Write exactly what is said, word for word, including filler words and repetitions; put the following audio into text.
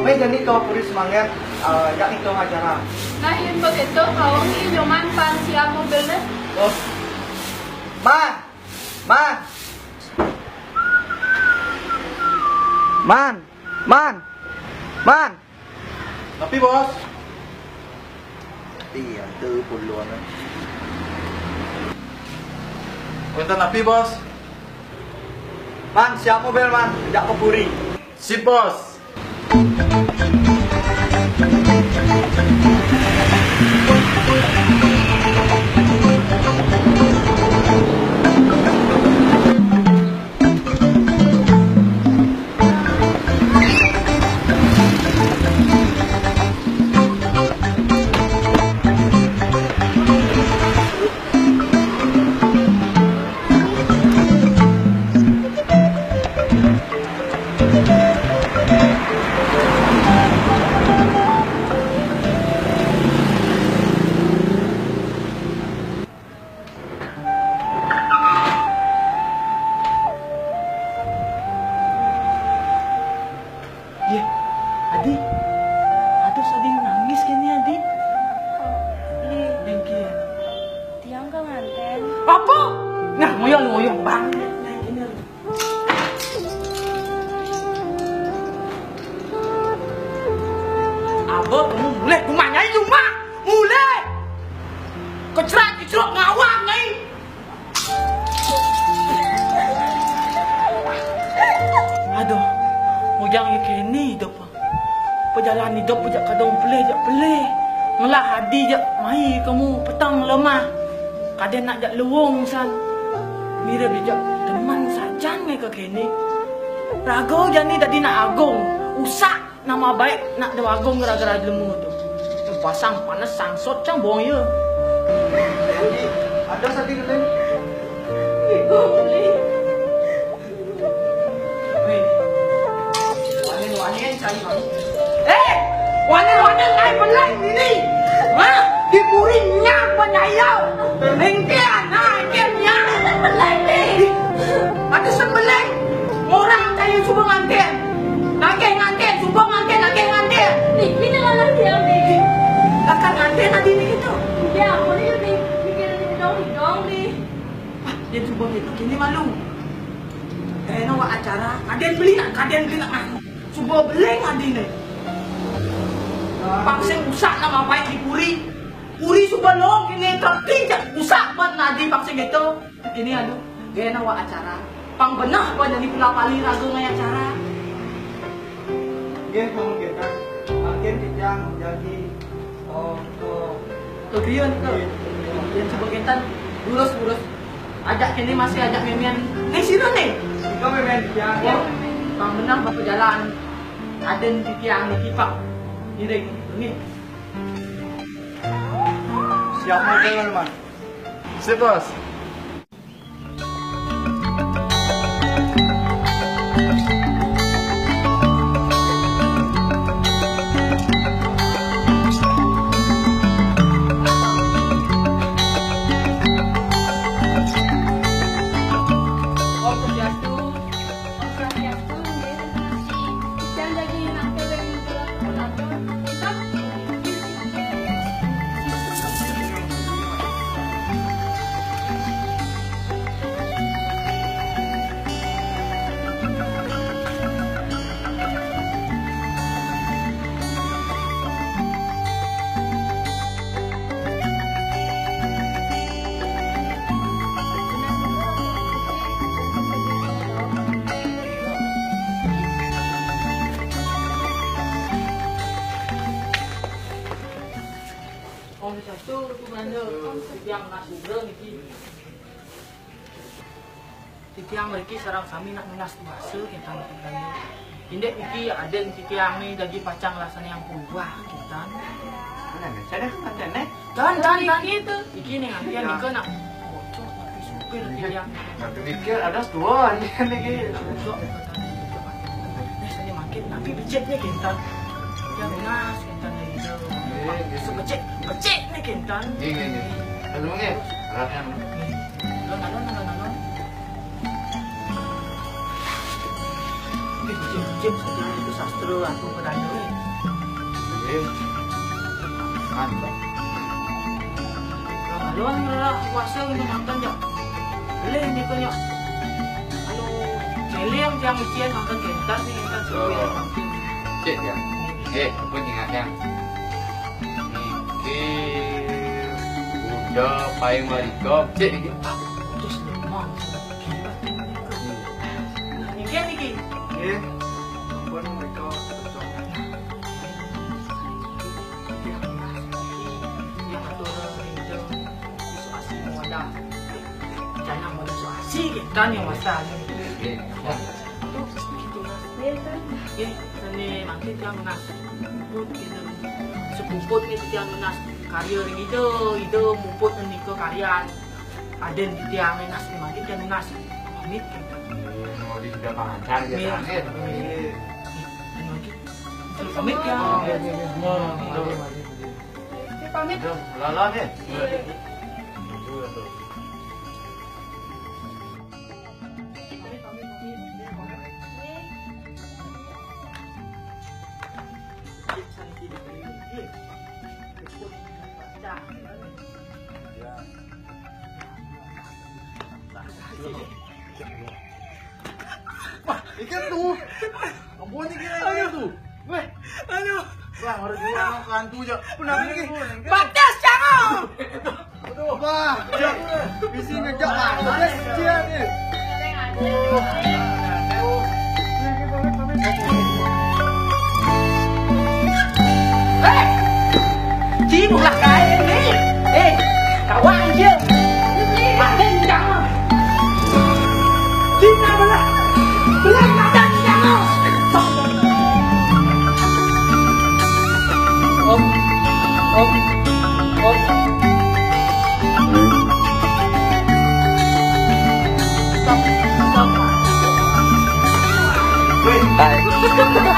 Meh jani kau puri semangat, eh, jak ngitung acara. Nah, yén begitu, kau ni nyoman pan siap mobilnya. Oh. Man, man, man, man, man. Napi, Bos? Iya, tuh puluhan. Minta napi, Bos? Man, siap mobil, man. Jak ke puri. Sip, Bos. Yé, Adi. Aduh, Adi nangis kéné, Adi. Li, dengki. Tiang ka nganten. Apa? Nah, ngoyong, ngoyong banget. Nah, ini. Abah, kamu mulai kumanyai cuma. Mulai. Kecrat, kecrot, ngawang, nyai. Aduh, Ujang ya kini hidup. Pejalan hidup jak kadang pelih jak pelih. Ngelah Adi jak mai kamu petang lemah. Kadén nak jak luung san. Mirip jak teman sajan ngai ke kini. Raga jani tadi nak agung. Usak. Nama baik nak dewagong gara-gara lemu tu. Pasang panas sangsot cang bong ya. Adi, ada sati geleng. Ibu beli. Weh, wanen-wanen cai bang. Eh, wanen-wanen cai belai ini. Hah? Di puri nyak banyayau. Lengkian, nah, lengkian nyak. Belai ni. Ada sembeleng. Orang cai suba nganten. Nagih nganten, suba nganten, nagih nganten. Niki jalan lagi, Abi. Akan nganten tadi ni itu. Ya, boleh ya, Bi. Pikiran ini dong, dong, Bi. Ah, dia suba gitu, kini malu. Kena awak acara, kadén beli nak, kadén beli nak, ah. Suba beleng adi ni. Pang sing usak nama baik di puri. Puri suba long kini tertinjak usak ban adi pang sing gitu. Kini aduh, kena awak acara. Pang benah apa jadi pula pali raga ngai acara. Nggih, kamu kita. Makin tijang jagi. Oh, oh. Tuh, Brian, tuh. Nggih. Yang coba kita lurus, lurus. Ajak kini masih ajak memian. Nih, sini nih. Kita memian tijang. Ya, pang benah apa jalan. Aden titiang niki, Pak. Ngiring, nggih. Siap mobil, Mas. Sip, Bos. Om Swastiastu. Om Swastiastu, nggih, terima kasih. Ican daging nangkil yang menjual ke Kota Bogor. Kita Om Satu, Kumando. Yang masuk niki. Titiang mriki sareng sami nak nunas kuasa kentang titiang. Indik niki aden titiang ni dadi pacang laksana yang purwa kentang. Mana ni? Saya dah kata ni. Dan, dan, dan. Iki tu. Iki ni ngantian nika nak bocor tapi supir titiang. Nanti pikir ada setua ni kan lagi. Bocor. Ni saya makin tapi becik ni kentang. Yang nunas kentang dari itu. Sebecik, becik ni kentang. Nggih, nggih, nggih. Lalu nggih. Alon, alon, alon, alon. Saja itu sastra atau pedanda, eh. Eh. Kan, Pak. Kalau lah kuasa ini mantan, ya. Boleh ini kau, ya. Kalau celing yang ujian mantan gentar nih, kan. Oh. Cek, ya. Eh, apa nih, ya? Mikir, udah, paling marikop. Cek, ini. Terus lemah. Nggih niki. Nggih. Ampun, menika. Yang atur rindu isu asli muda. Jangan mau isu asli, kan, ya, Mas. Nggih. Itu gitu, Mas. Nggih, kan. Nggih, seni mangkin tiang nunas. Puput gitu. Sepuput nih tiang nunas. Karya ring ida, ida muput nika karyan. Aden titiang nunas, mangkin kan nunas. Pamit. Mau di sudah pangantar ya, nggih, terakhir. Nggih. Pamit ya. Nggih, nggih, nggih. Nggih, pamit. Aduh, lala nih. Nggih. Wah, iki tuh. Ampun iki tuh. Weh, aduh. Wah, harus gua kantu aja. Benar iki. Batas jangan. Aduh. Wah, bisi ngejak lah. Batas dia nih. Hei! Jimulah kain ni. Eh, kawan je. Ada yang jangan. Kita belah. Belah mata jangan. Om, om, om. Stop, stop. Hai.